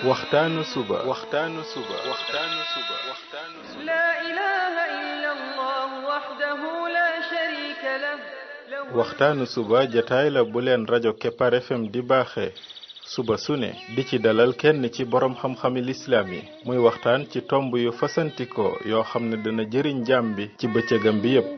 waxtaanu suba لا إله إلا الله وحده لا شريك له waxtaanu suba jataay la bu leen rajo Kepar FM di baaxee suba su ne di ci dalal kenn ci borom xam-xami lislaam yi muy waxtaan ci tomb yu fasantikoo yoo xam ne dana jëriñ jaam bi ci bëccëgam bi yépp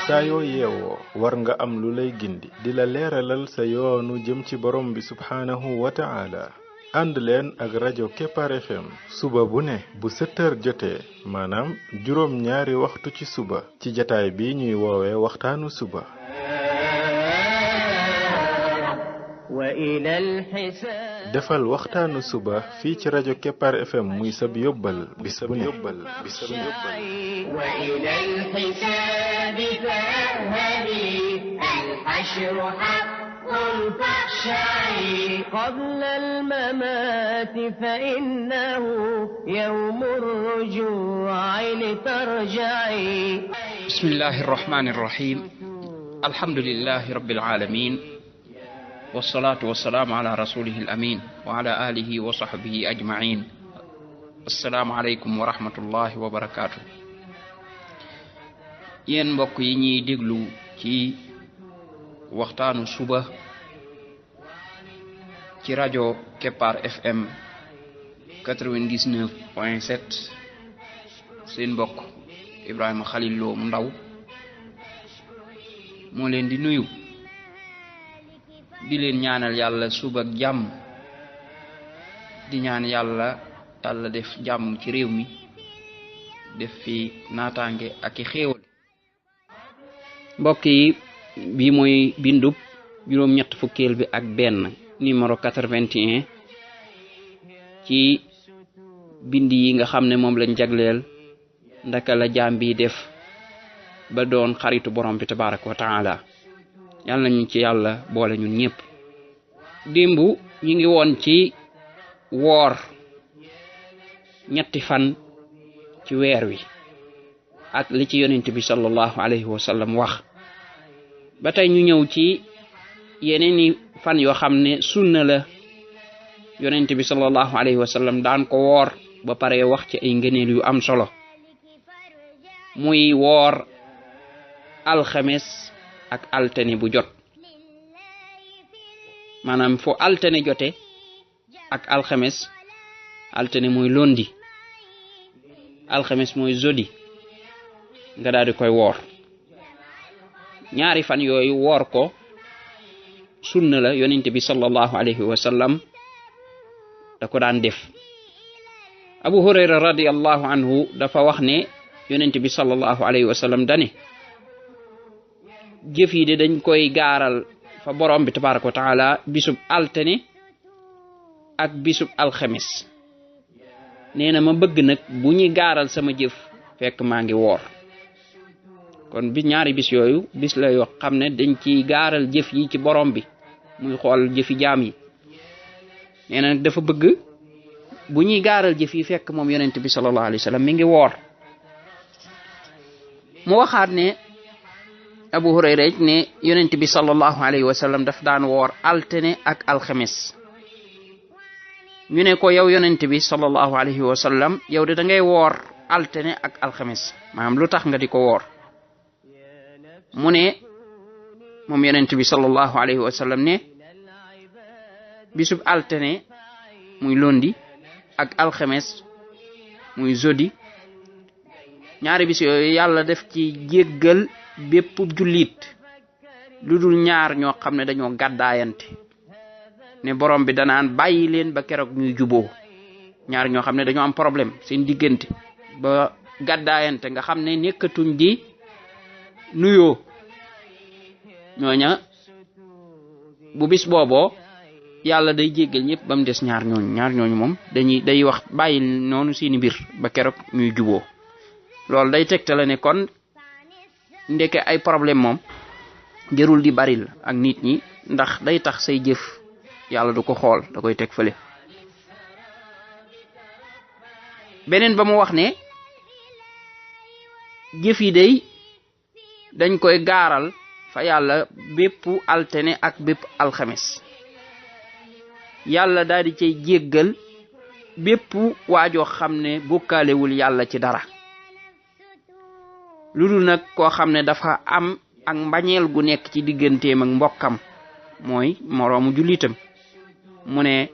saa yoo yeewoo war nga am lu lay gindi di la leeralal sa yoonu jëm ci borom bi subhaanahu wa ta'ala ànd leen ak rajo Kepar FM suba bu ne bu 7h jotee maanaam juróom ñaari waxtu ci suba ci jataay bi ñuy woowee waxtaanu suba defal waxtaanu suba fii ci rajo Kepar FM muy sab yóbbal bis bu ne قبل الممات فإنه يوم الرجوع لترجعي بسم الله الرحمن الرحيم الحمد لله رب العالمين والصلاة والسلام على رسوله الأمين وعلى آله وصحبه أجمعين السلام عليكم ورحمة الله وبركاته yéen mbokk yi ñuy déglu ci waxtaanu suba ci rajo Kepar FM 99.7 seen mbokk Ibrahima Khalil Lo mu ndaw moo leen di nuyu di leen ñaanal yàlla suba ak jàmm di ñaan yàlla def jàmm ci réew mi def fi naataange ak i xéewal mbokk yi bi mooy bindub juróom-ñett fukkeel bi ak benn numéro 81 ci bind yi nga xam ne moom lañ jagleel ndaka la jaam bi def ba doon xaritu borom bi tabaraka wa taala yàlla nañu ci yàlla boole ñun ñëpp démb ñi ngi woon ci woor ñetti fan ci weer wi ak li ci yonent bi sallallahu alayhi wa sallam wax ba tey ñu ñëw ci yeneeni fan yoo xam ne sunna la yonent bi sallallahu alayhi wa sallam daan ko woor ba pare wax ci ay ngëneel yu am solo muy woor alxames ak altine bu jot maanaam fo altine jote ak alxames altine mooy lundi alxames mooy jeudi nga daal di koy woor ñaari fan yooyu woor ko sunna la yonent bi sallallahu alayhi wa sallam da ko daan def Abu Hurayra radiyallahu anhu dafa wax ne yonent bi sallallahu alayhi wa sallam dane jëf yi de dañ koy gaaral fa borom bi tabaraka wa taala bisub altine ak bisub alxames nee na ma bëgg nag bu ñuy gaaral sama jëf fekk maa ngi woor kon bi ñaari bis yooyu bis la yoo xam ne dañ ci gaaral jëf yi ci borom bi muy xool jëfi jaam yi nee na nag dafa bëgg bu ñuy gaaral jëf yi fekk moom yonent bi sallallahu alayhi wa sallam mi ngi woor mu waxaat ne Abu Hurayra ne yonent bi sallallahu alayhi wa sallam daf daan woor altine ak alxames ñu ne ko yow yonent bi sallallahu alayhi wa sallam yow de da ngay woor altine ak alxames maanaam lu tax nga di ko woor mu ne moom yonent bi sallallahu alayhi wa sallam ne bisub altine muy lundi ak alxames muy jeudi ñaari bis yooyu yàlla def ci jéggal bépp jullit lu dul ñaar ñoo xam ne dañoo gàddaayante ne borom bi danaan bàyyi leen ba keroog ñuy juboo ñaar ñoo xam ne dañoo am problème seen diggante ba gàddaayante nga xam ne nekkatuñ di nuyoo ñooña bu bis booboo yàlla day jéggal ñëpp ba mu des ñaar ñooñu moom day wax bàyyi noonu seeni mbir ba keroog ñuy juboo loolu day tegtale ne kon ndeke ay problème moom jërul di baril ak nit ñi ndax day tax say jëf yàlla du ko xool da koy teg fële beneen ba mu wax ne jëf yi day dañ koy gaaral fa yàlla bépp altine ak bépp alxames yàlla daal di cay jéggal bépp waajoo xam ne bokkaalewul yàlla ci dara lu dul nag koo xam ne dafa am ak mbañeel gu nekk ci digganteem ak mbokkam mooy moroomu jullitam mu ne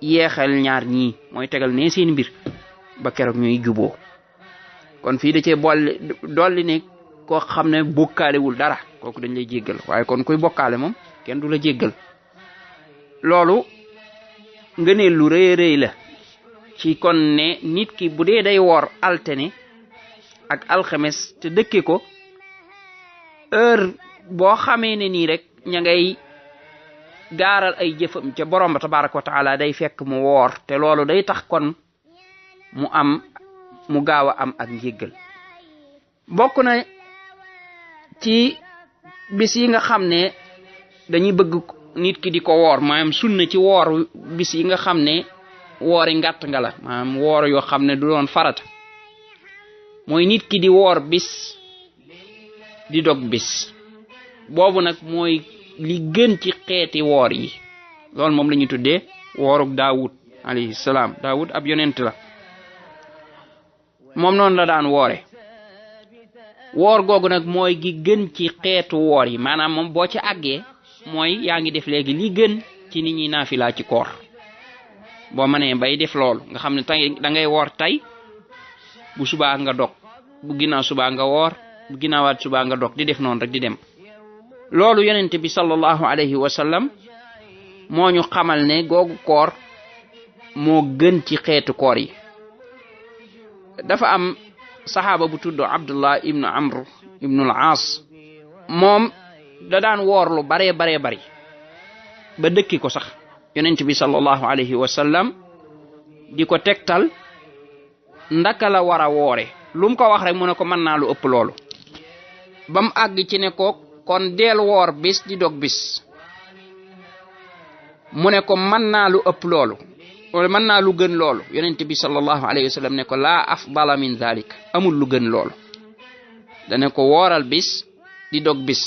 yeexal ñaar ñii mooy tegal ne seen mbir ba keroog ñuy juboo kon fii da cee dolli ne koo xam ne bokkaalewul dara kooku dañ lay jéggal waaye kon kuy bokkaale moom kenn du la jéggal loolu ngëneel lu rëy rëy la ci kon ne nit ki bu dee day woor altine ak alxames te dëkke ko heure boo xamee ne nii rek ña ngay gaaral ay jëfam ca borom ba tabaraka wa taala day fekk mu woor te loolu day tax kon mu gaaw a am ak njéggal bokk na ci bis yi nga xam ne dañuy bëgg nit ki di ko woor maanaam sunna ci woor bis yi nga xam ne woori ngàtt nga la maanaam woor yoo xam ne du doon farata mooy nit ki di woor bis di dog bis boobu nag mooy li gën ci xeeti woor yi loolu moom la ñuy tuddee woorug Daawud alayhi salaam Daawud ab yonent la moom noonu la daan woore woor googu nag mooy gi gën ci xeetu woor yi maanaam moom boo ci àggee mooy yaa ngi def léegi li gën ci nit ñi naafila ci koor boo mënee bay def loolu nga xam ne tey da ngay woor tey bu subaa nga dog bu ginnaaw subaa nga woor bu ginnaawaat subaa nga dog di def noonu rek di dem loolu yonent bi sallallahu alayhi wa sallam moo ñu xamal ne googu koor moo gën ci xeetu koor yi dafa am saxaaba bu tudd Abdullah ibnu Amr ibnu al-Aas moom da daan woor lu baree bari ba dëkki ko sax yonent bi sallallahu alayhi wa sallam di ko tegtal ndaka la war a woore lu mu ko wax rek mu ne ko mën naa lu ëpp loolu ba mu àgg ci ne ko kon deel woor bis di dog bis mu ne ko mën naa lu ëpp loolu wala mën naa lu gën loolu yonent bi sallallahu alayhi wa sallam ne ko laa afdala min dhalik amul lu gën loolu dane ko wooral bis di dog bis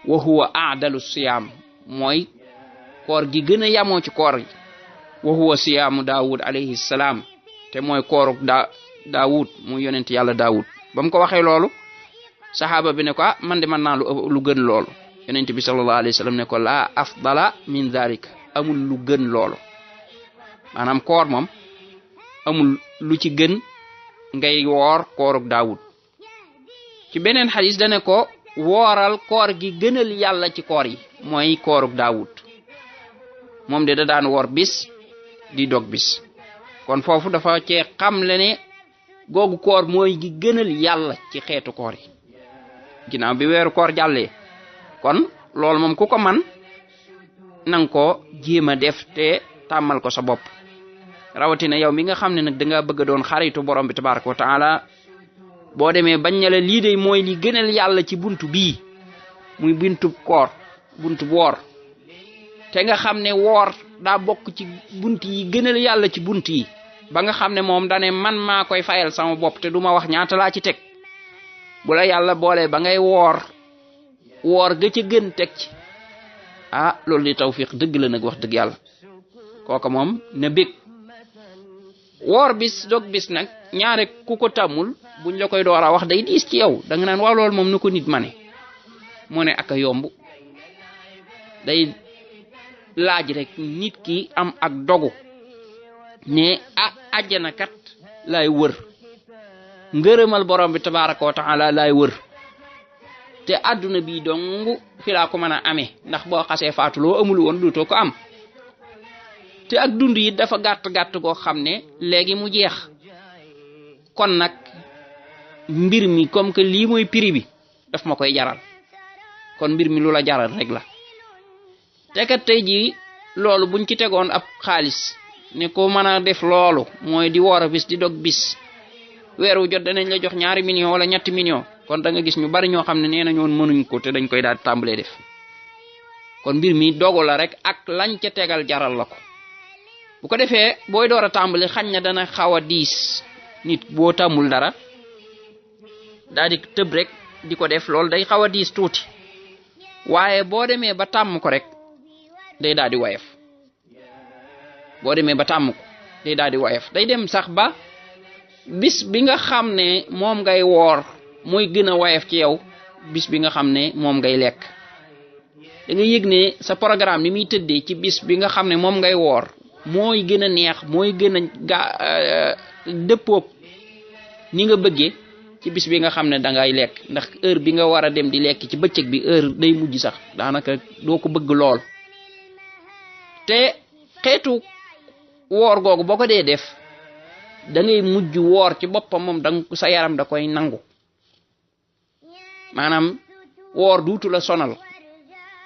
wa huwa a'dalu siyaam mooy koor gi gën a yamoo ci koor yi wa huwa siyaamu Daawud alayhi salaam te mooy kooruk Daawud muy yonent yàlla Daawud ba mu ko waxee loolu saxaaba bi ne ko man de mën naa lu gën loolu yonent bi sallallahu alayhi wa sallam ne ko laa afdala min dhalik amul lu gën loolu maanaam koor moom amul lu ci gën ngay woor kooruk Daawud ci beneen xadis dane ko wooral koor gi gënal yàlla ci koor yi mooy kooruk Daawud moom de da daan woor bis di dog bis kon foofu dafa cee xam le ne googu koor mooy gi gënal yàlla ci xeetu koor yi ginnaaw bi weeru koor jàllee kon loolu moom ku ko man nang ko jéem a def te tàmmal ko sa bopp rawatina yow mi nga xam ne nag da nga bëgg a doon xaritu borom bi tabaraka wa taala boo demee bañ ne la lii de mooy li gënal yàlla ci buntu bii muy buntub koor buntub woor te nga xam ne woor daa bokk ci bunt yi gënal yàlla ci bunt yi ba nga xam ne moom dane man maa koy fayal sama bopp te duma wax ñaata laa ci teg bu la yàlla boole ba ngay woor ga ca gën teg ci loolu di tawfiq dëgg la nag wax dëgg yàlla kooka moom na bég woor bis dog bis nag ñaare ku ko tàmmul buñ la koy door a wax day diis ci yow da nga naan waaw loolu moom nu ko nit ma ne mu ne ak a yomb day laaj rek nit ki am ak dogu ne àjjana kat laay wër ngërëmal borom bi tabaraka wa taala laay wër te àdduna bi dong fi laa ko mën a amee ndax boo xasee faatu loo amul woon duutoo ko am te ak dund yi dafa gàtt goo xam ne léegi mu jeex kon nag mbir mi comme que lii mooy prix bi daf ma koy jaral kon mbir mi lu la jaral rek la te kat tey jii loolu buñ ci tegoon ab xaalis ne ko mën a def loolu mooy di woor a bis di dog bis weeru jot danañ la jox 2 millions wala 3 millions kon da nga gis ñu bari ñoo xam ne nee nañu woon mënuñ ko te dañ koy daal tàmbalee def kon mbir mi dogu la rek ak lañ ca tegal jaral la ko bu ko defee booy door a tàmbali xañ na dana xaw a diis nit boo tàmmul dara daal di tëb rek di ko def loolu day xaw a diis tuuti waaye boo demee ba tàmm ko rek day daal di woyof boo demee ba tàmm ko day daal di woyof day dem sax ba bis bi nga xam ne moom ngay woor mooy gën a woyof ci yow bis bi nga xam ne moom ngay lekk da nga yëg ne sa programme ni muy tëddee ci bis bi nga xam ne moom ngay woor mooy gën a neex mooy gën a dëppoog ni nga bëggee ci bis bi nga xam ne da ngay lekk ndax heure bi nga war a dem di lekk ci bëccëg bi heure day mujj sax daanaka doo ko bëgg lool te xeetu woor googu boo ko dee def da ngay mujj woor ci boppam moom dang sa yaram da koy nangu maanaam woor duutu la sonal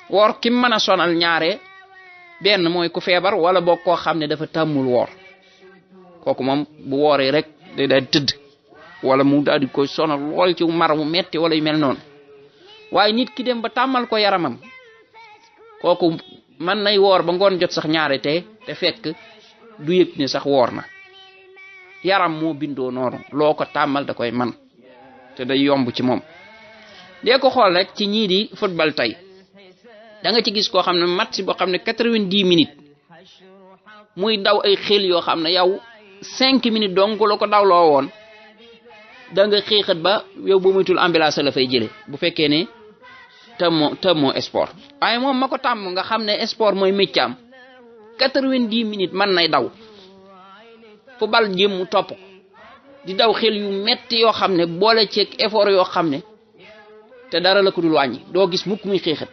woor ki mën a sonal ñaare benn mooy ku feebar wala boog koo xam ne dafa tàmmul woor kooku moom bu wooree rek day daal di tëdd wala mu daal di koy sonal lool ci mar mu metti wala yu mel noonu waaye nit ki dem ba tàmmal ko yaramam kooku mën nay woor ba ngoon jot sax ñaare te fekk du yëg ne sax woor na yaram moo bindoo noonu loo ko tàmmal da koy man te day yomb ci moom dee ko xool rek ci ñii di football tey da nga ci gis koo xam ne match boo xam ne 90 minutes muy daw ay xel yoo xam ne yow 5 minutes donc la ko dawloo woon da nga xeexat ba yow bu muytul ambulance la fay jëlee bu fekkee ne tamo sport waaye moom ma ko tàmm nga xam ne sport mooy métier am 90 minutes man nay daw fu bal jëm mu topp ko di daw xel yu metti yoo xam ne boole ci effort yoo xam ne te dara la ko dul wàññi doo gis mukk muy xeexat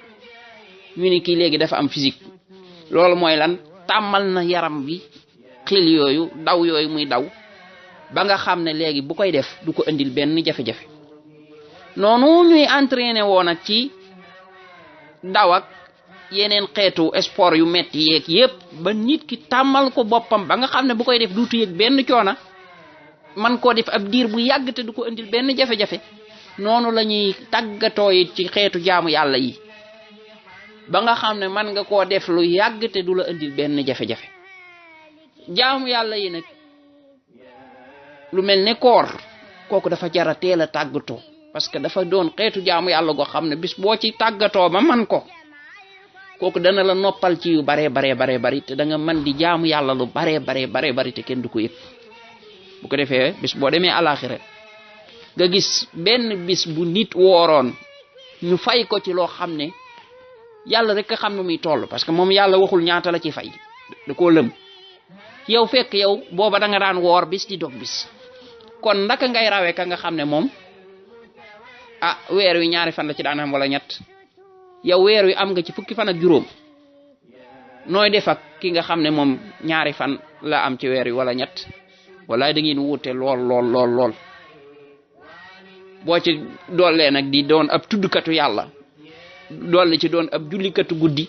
ñu ne kii léegi dafa am physique loolu mooy lan tàmmal na yaram bi xel yooyu daw yooyu muy daw ba nga xam ne léegi bu koy def du ko indil benn jafe-jafe noonu ñuy entraîné woon ak ci daw ak yeneen xeetu sport yu metti yeeg yépp ba nit ki tàmmal ko boppam ba nga xam ne bu koy def duutu yëg benn coona man koo def ab diir bu yàgg te du ko indil benn jafe-jafe noonu la ñuy tàggatoo yi ci xeetu jaamu yàlla yi ba nga xam ne man nga koo def lu yàgg te du la indil benn jafe-jafe jaamu yàlla yi nag lu mel ne koor kooku dafa jara teel a tàggatoo parce que dafa doon xeetu jaamu yàlla goo xam ne bis boo ci tàggatoo ba man ko kooku dana la noppal ci yu bare bari te da nga mën di jaamu yàlla lu bare bari te kenn du ko yëg bu ko defee bis boo demee alaxira nga gis benn bis bu nit wooroon ñu fay ko ci loo xam ne yàlla rek a xam ne muy toll parce que moom yàlla waxul ñaata la ci fay da koo lëm yow fekk yow booba da nga daan woor bis di dog bis kon ndaka ngay rawee ka nga xam ne moom weer wi ñaari fan la ci daan am wala ñett yow weer wi am nga ci fukki fan ak juróom nooy def ak ki nga xam ne moom ñaari fan la am ci weer wi wala ñett wala da ngeen wuute lool boo ci dollee nag di doon ab tuddkatu yàlla dolli ci doon ab jullikatu guddi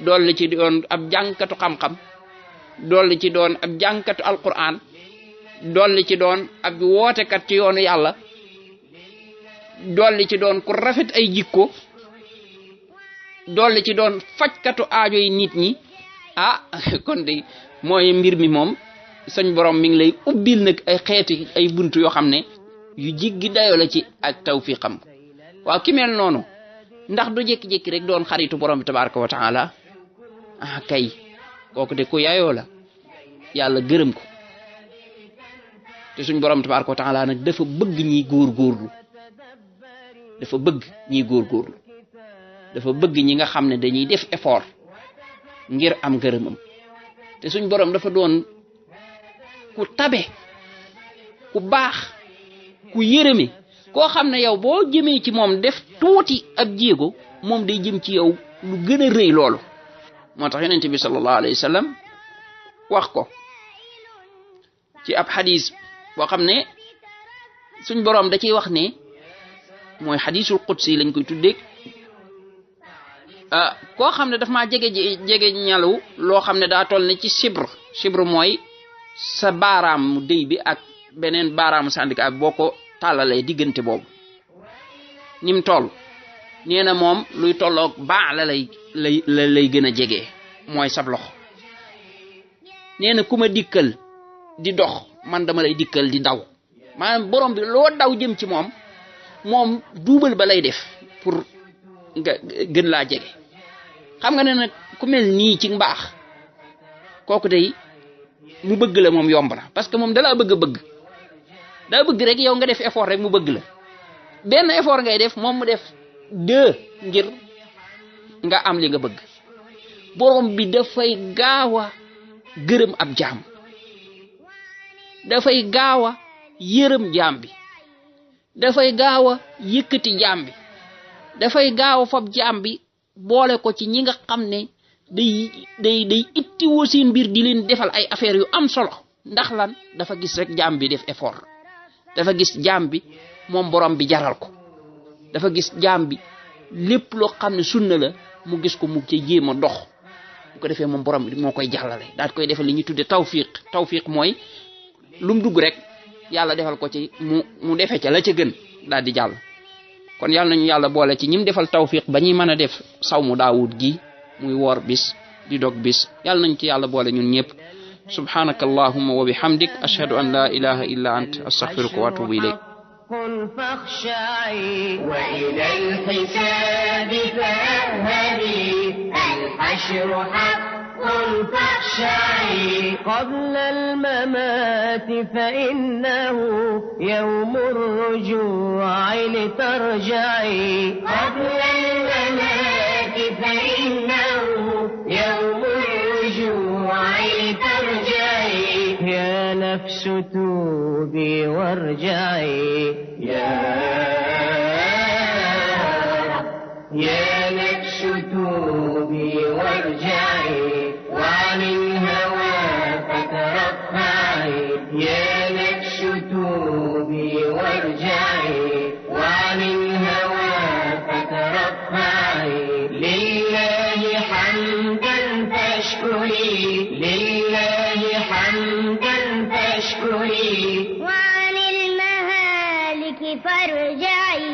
dolli ci doon ab jàngkatu xam-xam dolli ci doon ab jàngkatu alquran dolli ci doon ab wootekat ci yoonu yàlla dolli ci doon ku rafet ay jikko dolli ci doon fajkatu aajo yi nit ñi kon de mooy mbir mi moom suñ borom mi ngi lay ubbil nag ay xeeti ay buntu yoo xam ne yu jiggi dayoo la ci ak tawfiqam waaw ki mel noonu ndax du jékki-jékki rek doon xaritu borom bi tabaraka wa taala kay kooku de ku yaayoo la yàlla gërëm ko te suñ borom tabaraka wa taala nag dafa bëgg ñiy góorgóorlu dafa bëgg ñi nga xam ne dañuy def effort ngir am gërëmam te suñ borom dafa doon ku tabe ku baax ku yërëme koo xam ne yow boo jëmee ci moom def tuuti ab jéego moom day jëm ci yow lu gën a rëy loolu moo tax yonent bi sallallahu alayhi wa sallam wax ko ci ab xadis boo xam ne suñ boroom da ciy wax ne mooy xadisul qudsi lañ koy tuddee koo xam ne daf maa jege ñalu loo xam ne daa toll ne ci chibre mooy sa baaraamu dëy bi ak beneen baaraamu syndicat bi boo ko tàllalee diggante boobu ni mu toll nee na moom luy tolloog baax la lay gën a jege mooy sab loxo nee na ku ma dikkal di dox man dama lay dikkal di daw maanaam borom bi loo daw jëm ci moom duubal ba lay def pour nga gën laa jege xam nga ne nag ku mel nii ci mbaax kooku day mu bëgg la moom yomb na parce que moom dalaa bëgg daa bëgg rek yow nga def effort rek mu bëgg la benn effort ngay def moom mu def 2 ngir nga am li nga bëgg borom bi dafay gaaw a gërëm ab jaam dafay gaaw a yërëm jaam bi dafay gaaw a yëkkati jaam bi dafay gaaw a fab jaam bi boole ko ci ñi nga xam ne day ittiwoo seen mbir di leen defal ay affaires yu am solo ndax lan dafa gis rek jaam bi def effort dafa gis jaam bi moom borom bi jaral ko dafa gis jaam bi lépp loo xam ne sunna la mu gis ko mu ci jéem a dox bu ko defee moom borom bi moo koy jàllale daal koy defal li ñuy tudde tawfiq mooy lu mu dugg rek yàlla defal ko ci mu defee ca la ca gën daal di jàll kon yàlla nañu yàlla boole ci ñim defal tawfiq ba ñuy mën a def sawmu daawud gi muy woor bis di dog bis yàlla nañ ci yàlla boole ñun ñëpp subhanaka allahumma wa bihamdik ashhadu an la ilaha illa ant astaghfiruka wa atubu ilayk فاخشعي وإلى الحساب فاذهبي الحشر حق فاخشعي قبل الممات فإنه يوم الرجوع لترجعي قبل الممات فإنه يوم الرجوع لترجعي يا نفس توبي وارجعي يا نفس توبي وارجعي وعن الهوى فترفعي يا نفس توبي وارجعي وعن الهوى فترفعي لله حمدا فاشكري لله حمدا فاشكري وعن المهالك فارجعي